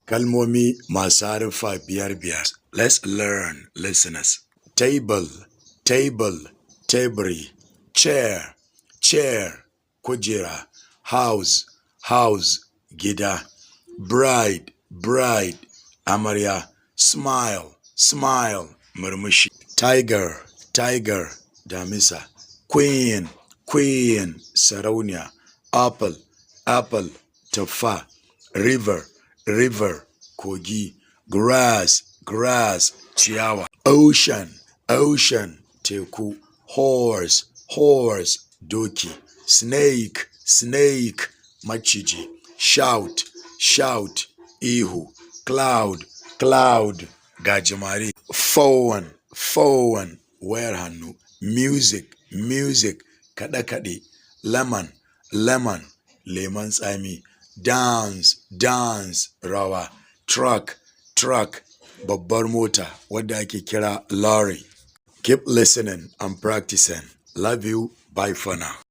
Kalmomi masu haruffa biyar biyar. Let's learn, listeners. Table, table, teburi. Chair, chair, kujera. House, house, gida. Bride, bride, amarya. Smile, smile, murmushi. Tiger, tiger, damisa. Queen, queen, sarauniya. Apple, apple, tuffa. River, river, kogi. Grass, grass, ciyawa. Ocean, ocean, teku. Horse, horse, doki. Snake, snake, maciji. Shout, shout, ihu. Cloud, cloud, gajimare. Phone, phone, wayar hannu. Music, music, kaɗe-kaɗe. Lemon, lemon, lemon tsami. Dance, dance, rawa. Truck, truck, babbar mota wadda ake kira lorry. Keep listening and practicing. Love you. Bye for now.